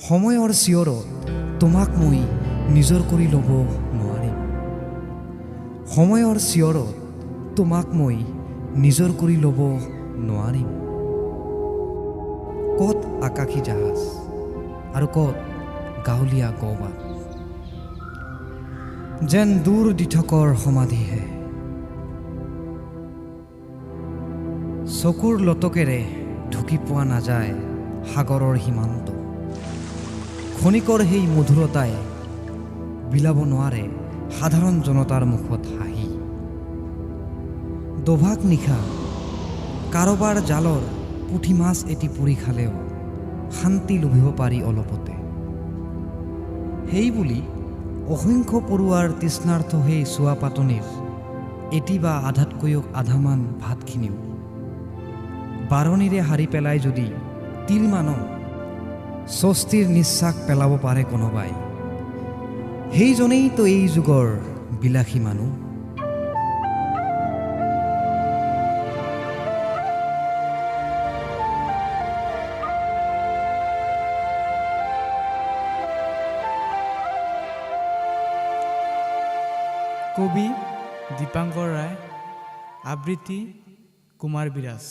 সময়ৰ চিঞৰত তোমাক মই নিজৰ কৰি ল'ব নোৱাৰিম। সময়ৰ চিঞৰত তোমাক মই নিজৰ কৰি ল'ব নোৱাৰিম। ক'ত আকাশী জাহাজ আৰু ক'ত গাঁৱলীয়া গবাত, যেন দূৰ দিঠকৰ সমাধিহে। চকুৰ লটকেৰে ঢুকি পোৱা নাযায় সাগৰৰ সীমান্ত। ক্ষণিকৰ সেই মধুৰতাই বিলাব নোৱাৰে সাধাৰণ জনতাৰ মুখত হাঁহি। দোভাগ নিশা কাৰোবাৰ জালৰ পুঠি মাছ এটি পুৰি খালেও শান্তি লভিব পাৰি অলপতে। সেই বুলি অসংখ্য পৰুৱাৰ তৃষ্ণাৰ্থ সেই চোৱা পাতনিৰ এটি বা আধাতকৈও আধামান ভাতখিনিও বাৰণিৰে সাৰি পেলাই যদি তিলমানো স্বস্তিৰ নিশ্বাস পেলাব পাৰে কোনোবাই, সেইজনেইতো এই যুগৰ বিলাসী মানুহ। কবি দীপাংকৰ ৰায়, আবৃত্তি কুমাৰ বিৰাজ।